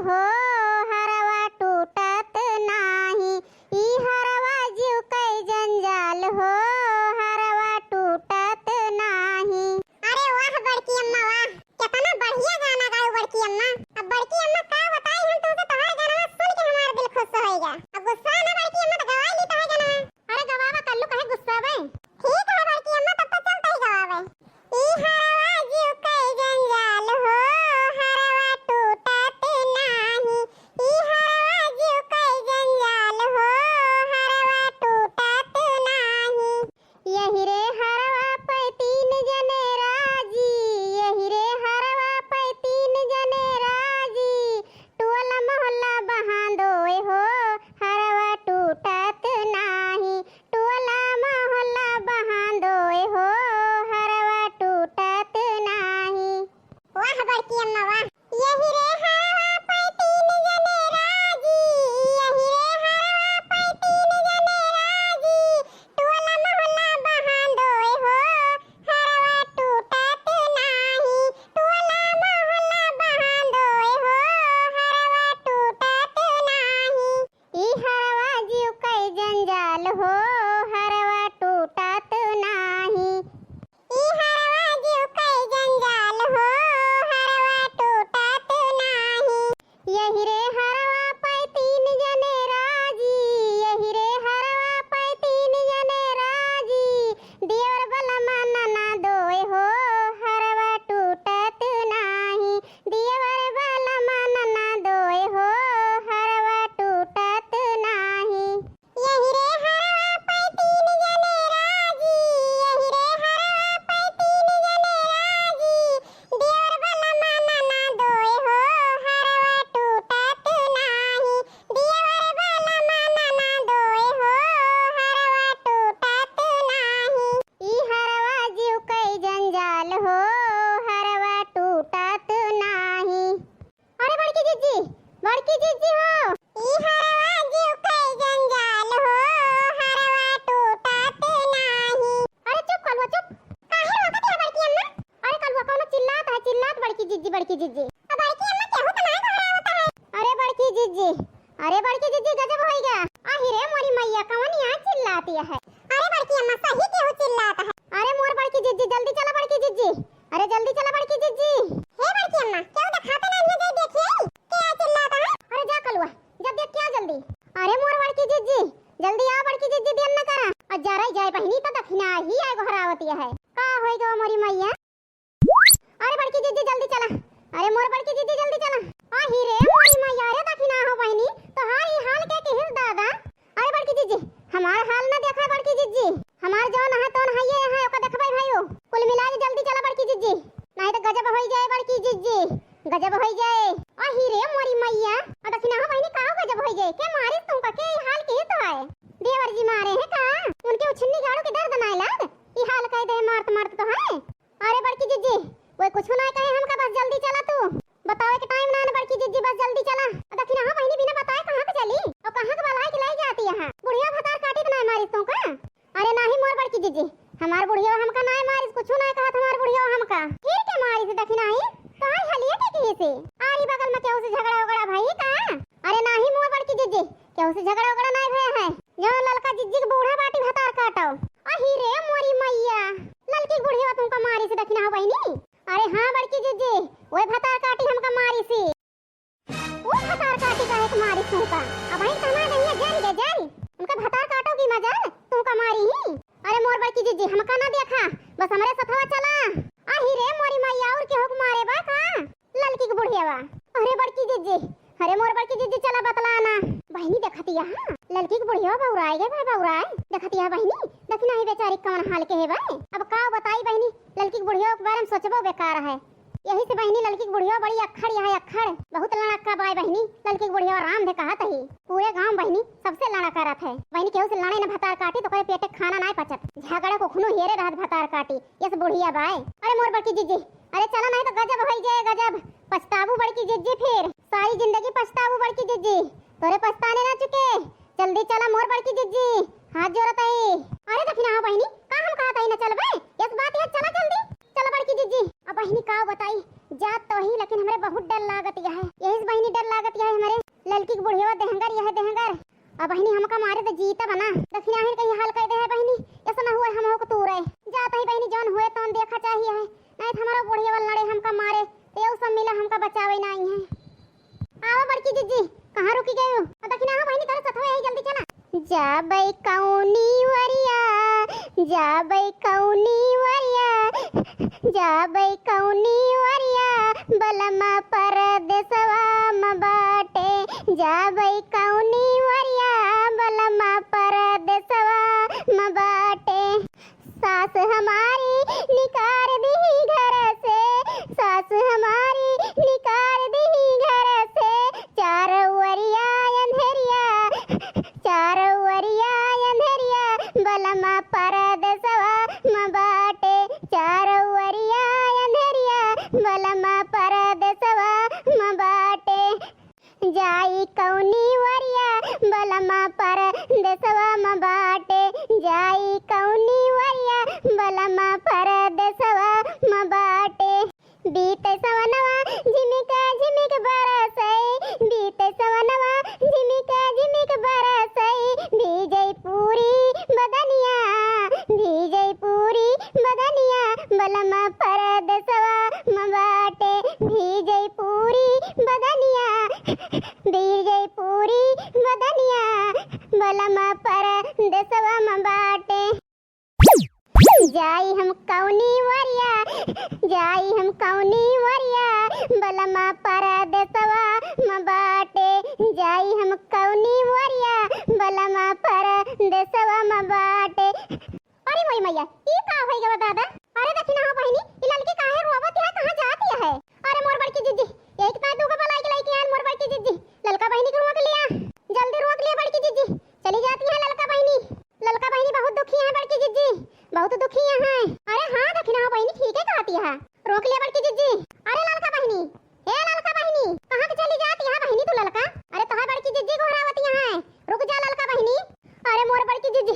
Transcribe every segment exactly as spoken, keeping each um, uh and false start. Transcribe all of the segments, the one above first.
हो, हरवा टूटत नाही, ई हरवा जिउ कई जंजाल हो, हरवा टूटत नाही। अरे वाह बड़की अम्मा वाह, केतना बढ़िया गाना गायो बड़की अम्मा। अब बड़की अम्मा का बताई हम तुमसे, तोहार गाना सुन के हमार दिल खुश होइगा। अब गुस्सा ना बड़की अम्मा, तो गवाई ली तोहार गाना। अरे गवावा कल्लू, काहे गुस्सावे? ठीक है बड़की अम्मा, तब तो चलते ही गवावे। ई हरवा जिउ कई जंजाल हो, हरवा टूटत नाही। ई हरवा जिउ कई जंजाल हो, हरवा टूटत नाही। यही रे हरवा पे तीन जने राजी, यही रे हरवा पे तीन जने राजी, टोला मोहल्ला बहांदोय हो, हरवा टूटत नाही, टोला मोहल्ला बहांदोय हो, हरवा टूटत नाही। वाह बड़की अम्मा वाह। यही रे हरवा पे तीन जने राजी, यही रे हरवा पे तीन जने राजी, टोला मोहल्ला बहांदोय हो, हरवा टूटत नाही, टोला मोहल्ला बहांदोय हो, हरवा टूटत नाही। ई हरवा जिउ कई जंजाल हो, हरवा टूटत नाही। ई हरवा जिउ कई जंजाल हो, हरवा टूटत नाही। यही रे हरवा पे तीन जने राजी, यही रे हरवा पे तीन जने राजी, देवर बलमा ननदोय हो, हरवा टूटत नाही। देवर बलमा ननदोय हो, हरवा टूटत नाही। यही रे हरवा पे तीन जने राजी, यही रे हरवा पे तीन जने राजी, देवर बलमा ननदोय हो, हरवा टूटत नाही। देवर बलमा ननदोय हो, हरवा टूटत नाही। ई हरवा जिउ कई जंजाल हो, हरवा टूटत नाही। अरे बड़की जिज्जी, बड़की जिज्जी हो। ई हरवा जिउ कई जंजाल हो, हरवा टूटत नाही। अरे चुप कलुआ चुप। काहे रोकत है बड़की अम्मा? अरे कलुआ कौनो चिल्लात है, चिल्लात बड़की जिज्जी, बड़की जिज्जी। अब बड़की अम्मा केहू तो नाय गोहरावत है। अरे बड़की जिज्जी, अरे बड़की जिज्जी गजब होइगा। आही रे मोरी मैया कौन यहाँ चिल्लाती है? अरे बड़की अम्मा सही केहू चिल्लात है। अरे मोर बड़की जिज्जी जल्दी चला बड़की जिज्जी। अरे जल्दी चला बड़की जिज्जी। हे बड़की अम्मा, केहू देखाते ना, इन्हें जाई देखिए, के आ चिल्लाता है? अरे जा कलुआ, जा देख के आ जल्दी। अरे मोर बड़की जिज्जी, जल्दी आ बड़की जिज्जी, देर न करा। और जरा ही जाए बहिनी तो दखिना ही आए गोहरावती है। का होई गो मोरी मैया? अरे बड़की जिज्जी जल्दी चला। अरे मोर बड़की जिज्जी जल्दी चला। आही रे मोरी मैया रे दखिना हो बहिनी, तोहार ई हाल के किहिस दादा? अरे बड़की जिज्जी, हमार हाल ना देखा बड़की जिज्जी, हमार जौन है तौन है ये है, ओका देखबै भाई हो। कुल मिला के जल्दी चला बड़की जिज्जी, नहीं तो गजब होई जाए बड़की जिज्जी, गजब होई जाए। आही रे मोरी मैया, आ दखिना हो बहिनी का गजब होई जाए, के मारिस तुमका, के ई हाल के तो है? देवर जी मारे हैं का? उनके उछन्नी गाड़ू के दर्द नाय लाग, ई हाल कह दे मारत मारत तो है। अरे बड़की जिज्जी, कोई कुछ ना कहे हमका, बस जल्दी चला तू। बतावे के टाइम ना, ना बड़की जिज्जी, बस जल्दी चला। आ दखिना हो बहिनी, बिना बताए कहाँ के चली? और कहाँ के बलाए के लाई जाती यहाँ? बुढ़िया भतार काटी तो ना मारिस तू का? अरे नाही मोर बड़की जिज्जी, हमार बुढ़िया हमका ना मारिस, कुछ ना कहत हमार बुढ़िया हमका। फिर के मारिस दखिना ही? तो आई हलिया के किहिसे? आरी बगल में केहू से झगड़ा उगड़ा भई का? अरे नाही मोर बड़की जिज्जी, केहू से झगड़ा उगड़ा नाय भया है। जौन ललका जिज्जी के बूढ़ा बाटी भतार काटो। अही रे मोरी मैया, ललकी बुढ़िया तुमका मारिस दखिना हो बहिनी? अरे हाँ बड़की जिज्जी, वही भतार काटी हमका मारिस। वो भतार काटी काहे के मारिस तुमका? अब आई तना गइया जरी रे जरी। उनका भतार काटो की मजाल तुमका मारी ही। अरे मोर बड़की जिज्जी, हमका ना देखा, बस हमरे सथवा चला। आही रे मोरी मैया, और केहू के मारे बा का? ललकी के बुढ़ियावा। अरे बड़की जिज्जी, अरे मोर बड़की जिज्जी, चला बतलाना। बहिनी देखतिया, हाँ, ललकी के बुढ़ियावा बौराए गए भाई, बौराए। देखतिया बहिनी, दखिना ही बेचारी कौन हाल के है भाई। अब का बताई बहिनी, ललकी के बुढ़ियावा के बारे में सोचबो बेकार है। यही से बहिनी ललकी के बुढ़ियावा बड़ी अक्खड़ है, अक्खड़। बहुत लड़क्का बाय बहिनी, ललकी के बुढ़ियावा राम धे कहत ही। पूरे गांव बहिनी सबसे लड़ा करत है। बहिनी केहू से लड़े न भतार काटी तो कहे पेटे खाना नाय पचत। झगड़ा को खुनो हेरे रहत भतार काटी। यस बुढ़िया बाय। अरे मोर बड़की जिज्जी, अरे चला नहीं तो गजब होई जाए गजब। पछताबू बड़की जिज्जी फिर। सारी जिंदगी पछताबू बड़की जिज्जी। तोरे पछताने ना चुके। जल्दी चला मोर बड़की जिज्जी। हाथ जोड़त आई। अरे दखिना हो बहिनी, का हम कहत आई न चलबे? यस बात है, चला जल्दी। चला बड़की जिज्जी। अब बहिनी का बताई, जात तो ही लेकिन हमरे बहुत डर लागत यह है। यही इस बहिनी डर लागत यह हमरे ललकी के बुढ़िया देहंगर, यह देहंगर। अब बहिनी हमका मारे तो जीता बना। दखिनाहिन कहीं हाल कह दे है बहिनी, ऐसा ना हुआ हम होक तू रहे। जात ही बहिनी जौन हुए तौन देखा चाहिए है, नहीं तो हमारा बुढ़िया वाला लड़े हमका मारे, तो ये सब मिला हमका बचावे नहीं है। आवा बड़की जिज्जी, कहाँ रुकी गए हो? अब दखिना हो बहिनी, तोरे सथवा यही जल्दी चला। जाबै कौनी वरिया, जाबै कौनी वरिया, जाबै कौनी वरिया, बलमा परदेसवा म बाटे। जाबै कौनी वरिया, बलमा परदेसवा म बाटे। सास हमारी निकार दिही घर से, सास हमारी निकार दिही घर से। चारों वरिया अंधेरिया, चारों वरिया अंधेरिया, बलमा परदेसवा म बाटे। चारों वरिया अंधेरिया, बलमा परदेसवा म बाटे। जाई कौनी वरिया, बलमा परदेसवा म बाटे। जाई कौनी वरिया, बलमा परदेसवा म बाटे। बीते सवनवा झिमिक झिमिक बरसै, बीते सवनवा झिमिक झिमिक बरसै। भीजै पूरी बदनिया, भीजै पूरी बदनिया, बलमा परदेसवा म बाटे। भीजै पूरी बदनिया, भीजै पूरी बदनिया, बलमा परदेसवा म बाटे। जाई हम कौनी वरिया, जाई हम कौनी वरिया, बलमा परदेसवा म बाटे। जाई हम कौनी वरिया, बलमा परदेसवा म बाटे। अरे मोरी मैया, ई का होइ गवा दादा? अरे दखिना हो बहिनी, ई ललकी काहे रोवत है, कहाँ जात है? अरे मोर बड़की जिज्जी, यही के ताई दूगो बलाई के लइके आन मोर बड़की जिज्जी। ललका बहिनी के रोक लिया, जल्दी रोक लिया बड़की जिज्जी। चली जाती है ललका बहिनी। ललका बहिनी बहुत दुखी है बड़की जिज्जी, बहुत दुखी है। अरे हाँ दखिना हो बहिनी, ठीक है कहती है, रोक लिया बड़की जिज्जी। अरे ललका बहिनी, हे ललका बहिनी, कहाँ के चली जाती है बहिनी तू ललका? अरे तोहार बड़की जिज्जी गोहरावती है, रुक जा ललका बहिनी। अरे मोर बड़की जिज्जी,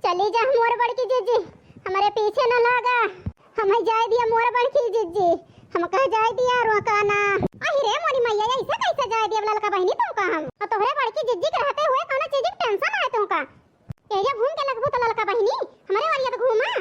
चली जा मोर बड़की जिज्जी, हमरे पीछे न लागा, हमें जाए दिया मोर बड़की जिज्जी, हमका जाए दिया, रोका ना। अहि रे मोरी मैया, ऐसे कैसे जाए दिया ललका बहिनी तुमका हम? और तोहरे बड़की जिज्जी के रहते हुए कौनो चीज की tension है तुमका? एरिया घूम के लगबू तो ललका बहिनी, हमरे वरिया तो घूमा।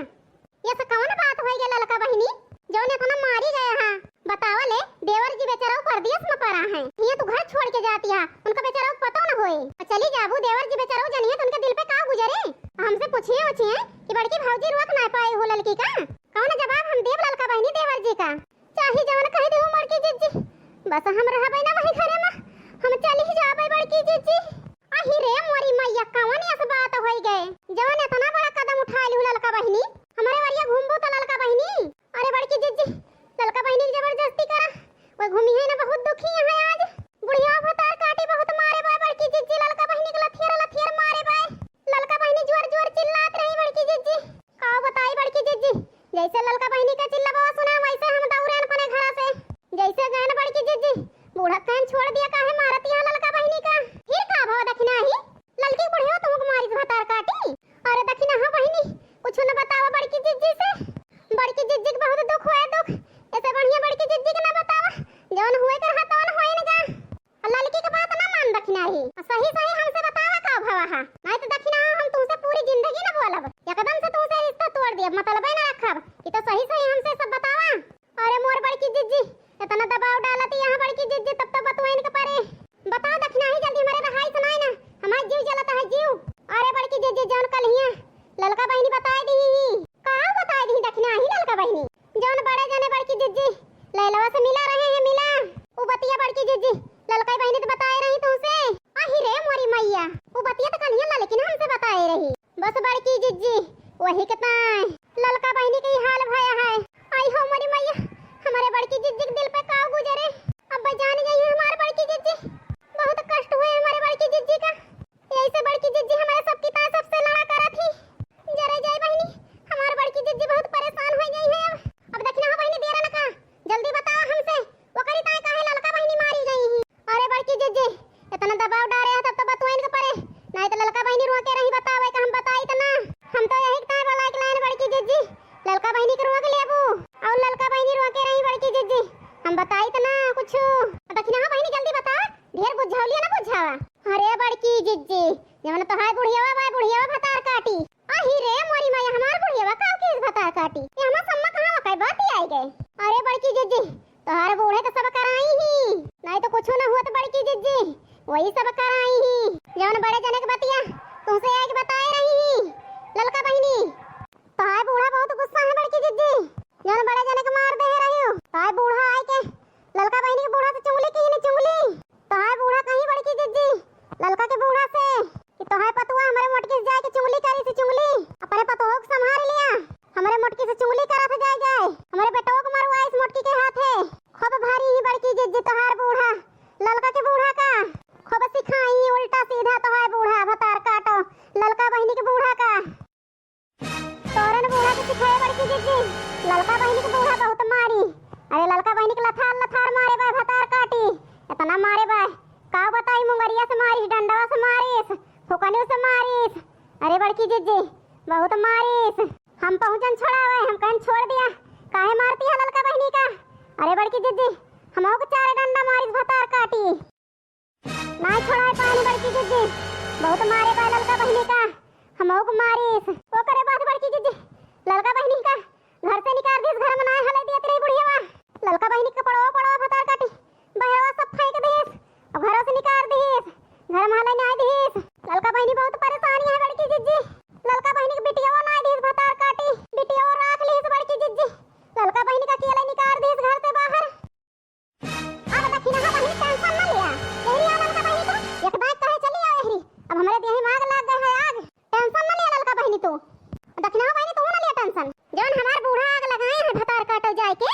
ये से कौन बात होइ गया ललका बहिनी, जौन इतना मारी गया है? बतावा ले, देवर जी बेचारा परदेस में परा है, ये तू घर छोड़ के जाती है, उनका बेचारा को पता न होए। और चली जाबू, देवर जी बेचारा जनिए तो उनके दिल पे का गुजरे। हमसे पूछिए उछिए कि बड़की भौजी रोक ना पाए हो ललकी का, कौन जवाब हम देब ललका बहिनी देवर जी का? चाहे जवन कह दे हो बड़की जिज्जी, बस हम रहबै ना वही घरे में, हम चली जाबै बड़की जिज्जी। अहि रे मोरी मैया, कवन ऐस बात होइ गए, जवन इतना बड़ा कदम उठा लिहू ललका बहिनी? हमरे वरिया घूमबू तो ललका बहिनी? अरे बड़की जिज्जी, ललका बहिनी के जबरदस्ती करा, वो घूमी है ना, बहुत दुखी है आज। बुढ़िया भतार काटी बहुत मारे बा बड़की जिज्जी, ललका बहिनी के लथियर लथियर मारे बा। ललका बहिनी जोर जोर चिल्लात रही बड़की जिज्जी। का बताई बड़की जिज्जी, जैसे ललका बहिनी का चिल्लावा सुना वैसे हम दौड़ेन अपने घरा से। जैसे गएन बड़की जिज्जी, बूढ़ा कहन छोड़ दिया, काहे मारत यहाँ ललका बहिनी का? फिर का भवा दखिना ही? ललकी बुढ़िया तुमको मारी भतार काटी? अरे दखिना हाँ बहिनी, कुछ न बतावा बड़की जिज्जी से। बड़की जिज्जी के बहुत दुख हुआ है, दुख। ऐसे बढ़िया बड़की जिज्जी के ना बतावा, जौन हुए कर हा तौन होइन गा। और ललकी के बात ना मान दखिना ही, सही सही हमसे बतावा का भवा हा, नहीं तो दखिना हम तुमसे पूरी जिंदगी ना बोलब, एकदम से तुमसे रिश्ता तोड़ दियब, मतलबे ना रखब। ये तो सही सही हमसे सब बतावा। अरे मोर बड़की जिज्जी, इतना दबाव डालत यहाँ बड़की जिज्जी, तब तो बतुआइन के परे। बताओ दखिना ही जल्दी, हमारे रहाई सुनाई ना, हमार जीव जलत है जीव। अरे बड़की जिज्जी, जौन कल हिया ललका बहिनी बताई दी ही। का बताई दी दखिना ही ललका बहिनी? जौन बड़े जने बड़की जिज्जी लैलवा से मिला रहे हैं, मिला। उ बतिया बड़की जिज्जी, ललका बहिनी तो बताए रही तुमसे। अहि रे मोरी मैया, उ बतिया तो कल हिया ललकी ने हमसे बताए रही। बस बड़की जिज्जी, वही के ताय ललका बहिनी के ई हाल भया है। आई हो मोरी मैया, हमारे बड़की जिज्जी के दिल पे का गुजरे। अब जान गई है हमारे बड़की जिज्जी, बहुत कष्ट हुए हमारे बड़की जिज्जी का। यही से बड़की जिज्जी हमारे सबकी ताय सबसे लड़ा करत ही। जरे जाए बहिनी, हमारे बड़की जिज्जी बहुत परेशान हो गई है अब। अब दखिना हो बहिनी, देर न का, जल्दी बतावा हमसे, ओकरी ताय काहे ललका बहिनी मारी गई ही? अरे बड़की जिज्जी, इतना दबाव डारे है तब तो बतुआइन के परे, नहीं तो ललका बहिनी रोके रही, बतावे का हम बताई तो ना। हम तो यही ताय बोला के लाइन बड़की जिज्जी, ललका बहिनी के रोक लेबू, और ललका बहिनी रोके रही बड़की जिज्जी, हम ना कुछ। दखिनहा बहिनी जल्दी बता, ढेर बुझौलिया ना बुझावा। अरे बड़की जिज्जी, जवन तोहार बुढ़ियवा बा, बुढ़ियवा भतार काटी। अही रे मोरी माई, हमार बुढ़ियवा का किस भतार काटी? ये हमार सम्मा कहाँ वकाई बात ही आई गए। अरे बड़की जिज्जी, तोहार बूढ़े तो सब कराई ही, नहीं तो कुछ न हुआ तो बड़की जिज्जी, वही सब कराई ही। जवन बड़े जने के बतिया तुमसे आए के बताए रही ही, ललका बहिनी, तोहार बूढ़ा बहुत गुस्सा है बड़की जिज्जी, जवन बड़े जने के मार दे रही हो। तोहार बूढ़ा आए के ललका बहिनी के बूढ़ा से चुंगली की नहीं चुंगली। तोहार बूढ़ा कहीं बड़की जिज्जी ललका के बूढ़ा से कि तोहार पतुआ हमरे मोटकी से जाए के चुंगली करी से चुंगली। अपने पतोह के संभाल लिया, हमरे मोटकी से चुंगली करा से जाए जाए, हमरे बेटो के मरवाइस मोटकी के हाथे। खूब भारी ही बड़की जिज्जी तोहार बूढ़ा ललका के बूढ़ा का खूब सिखाई उल्टा सीधा तोहार बूढ़ा भतार काटो ललका बहिनी के बूढ़ा का। तोरन बूढ़ा के सिखाए बड़की जिज्जी, ललका बहिनी के बूढ़ा बहुत मारी। अरे ललका बहिनी के लथार लथार मारे बा भतार काटी, इतना मारे बा का बताई, मुंगरिया से मारिस, डंडवा से मारिस, फुकनियों से मारिस। अरे बड़की जिज्जी बहुत मारिस, हम पहुँचन छोड़ावे, हम कहन छोड़ दिया, काहे मारती है ललका बहिनी का? अरे बड़की जिज्जी हमहू के चार डंडा मारिस भतार काटी। नाहीं छोड़ाए पानी बड़की जिज्जी, बहुत मारे बा ललका बहिनी का, हमहू के मारिस। ओकरे बाद बड़की जिज्जी ललका बहिनी का घर से निकाल दिस, घर में नाहीं हले दियत रही बुढ़ियवा। ललका बहिनी के पड़वा पड़वा भतार काटी, बहरवा सब फेंक दिस, अब घरों से निकाल दिस, घर में हले नाहीं दिस। ललका बहिनी बहुत परेशानी है बड़की जिज्जी, ललका बहिनी के बिटियवा नाहीं दिस भतार काटी, बिटियवा राख लिस बड़की जिज्जी, ललका बहिनी का अकेले निकाल दिस घर से बाहर। अब दखिनहा बहिनी tension न लिया। एहरी आ ललका बहिनी तू, एक दाई कहे चली आओ एहरी। अब हमरे देही में आग लाग गए है आग। Tension न लिया ललका बहिनी तू। दखिनहा बहिनी तू न लिया tension। जौन हमार बूढ़ा आग लगाए हैं भतार काटो जाए के,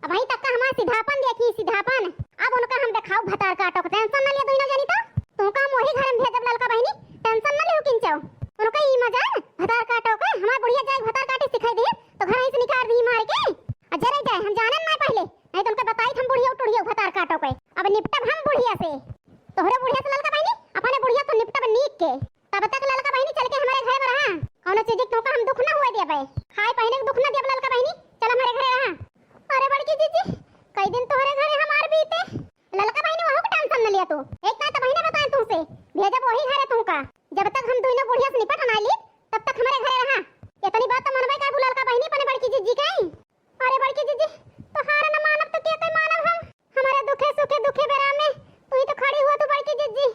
अबहीं तक का हमार सिधापन देखी सिधापन। अब उनका हम देखाऊ भतार काटो के। Tension न लिया दुइनो जनी तो। तुमका हम वही घर में भेजब ललका बहिनी। Tension न लियो किंचो। उनका ई मजाल भतार काटो के, हमार बुढ़िया जाए भतार काटे सिखाई दिए, तो घर ही से निकाल दी मार के। आ जरे जाए, हम जानन ना पहले। नहीं तो उनका बताई हम बुढ़िया टुढ़िया भतार काटो के। अब निपटब हम बुढ़िया से। तोहरे बुढ़िया से ललका बहिनी, अपने बुढ़िया तो निपटब नीक के। तब तक ललका बहिनी चल के हमारे घरे में रहा। कौनो चीज के तोहका हम दुख ना हुए दिया बे। खाए पहने के दुख ना दिया ललका बहिनी, चल हमारे घरे रहा। अरे बड़की जिज्जी, कई दिन तोहरे घरे हमार बीते। ललका बहिनी वहू के tension न लिया तू। एक ना तो बहिने बताए तुमसे, भेजब वही घरे तुमका। जब तक हम दुइनो बुढ़िया से निपट ना ली, तब तक हमारे घरे रहा। इतनी बात तो मनबे करबू ललका बहिनी अपने बड़की जिज्जी के। अरे बड़की जिज्जी, तोहार न मानब तो के के मानब हम? हमारे दुखे सुखे दुखे बेरा में तू ही तो खड़ी हुआ तू बड़की जिज्जी,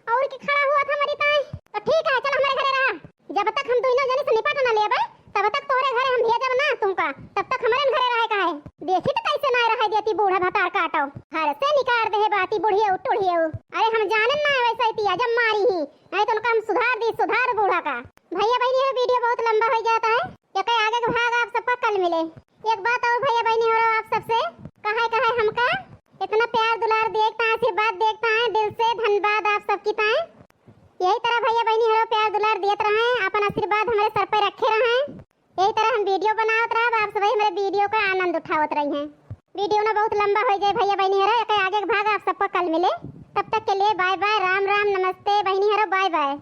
और के खड़ा हुआ था हमारी ताई। तो ठीक है, चल हमारे घरे रहा। जब तक हम दुइनो जने से निपट न लेबे, तब तक तोहरे घरे हम भेजब ना तुमका, तब तक हमारे घरे रहे का है। देखी तो कैसे ना रहे देती बूढ़ा भतार काटो, घर से निकाल दे बाती बुढ़िया टुढ़िया। अरे हम जानन ना वैसे ही तिया जब मारी ही, नहीं तो उनका हम सुधार दी, सुधार बूढ़ा का। भैया बहिनी, ये video बहुत लंबा हो जाता है, एके आगे के भाग आप सबका कल मिले। एक बात और भैया बहिनी हो रहा आप सबसे, कहे कहे हमका इतना प्यार दुलार देखता है, आशीर्वाद देखता है, दिल से धन्यवाद आप सबकी ताए। यही तरह भैया बहिनी हरो प्यार दुलार दियत रहें, अपन आशीर्वाद हमरे सर पे रखे रहें। यही तरह हम video बनावत रहब, आप सभी हमरे video का आनंद उठावत रही हैं। Video ना बहुत लंबा हो जाए भैया बहिनी हरो, एके आगे के भाग आप सबको कल मिले। तब तक के लिए bye bye, राम राम, नमस्ते बहिनी हरो, bye bye।